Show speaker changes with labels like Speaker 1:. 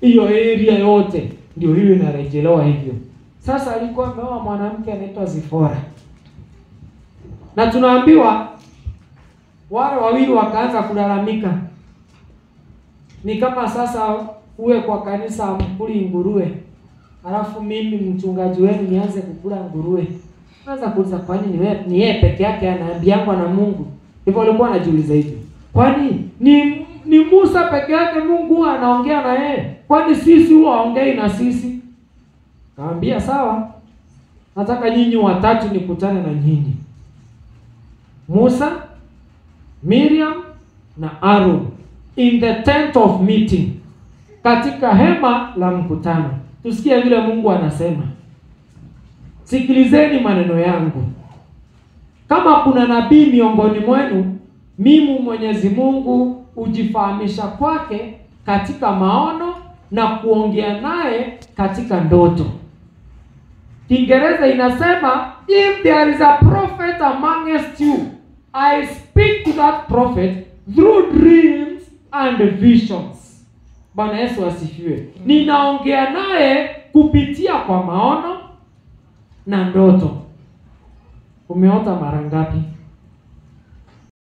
Speaker 1: Hiyo area yote ndio hiyo inarejelewa hivyo. Sasa alikuwa ameoa mwanamke anaitwa Zipora. Na tunaambiwa wale wawili wakaanza kulalamika. Ni kama sasa uwe kwa kanisa mkuli nguruwe, alafu mimi mchungaji wenu nianze kukula nguruwe. Naanza kuuliza, kwani ni yeye peke yake anaambiangwa na Mungu? Hivyo walikuwa wanajiuliza hivyo. Kwani ni Musa peke yake Mungu anaongea na yeye? Kwani sisi huwa haongei na sisi? Kaambia sawa, nataka nyinyi watatu nikutane na nyinyi. Musa, Miriam na Aaron in the tent of meeting, katika hema la mkutano. Tusikie vile Mungu anasema. Sikilizeni maneno yangu. Kama kuna nabii miongoni mwenu, mimi Mwenyezi Mungu hujifahamisha kwake katika maono na kuongea naye katika ndoto. Kiingereza inasema, if there is a prophet amongst you, I speak to that prophet through dreams and visions. Bwana Yesu asifiwe. Ninaongea naye kupitia kwa maono na ndoto. Umeota mara ngapi?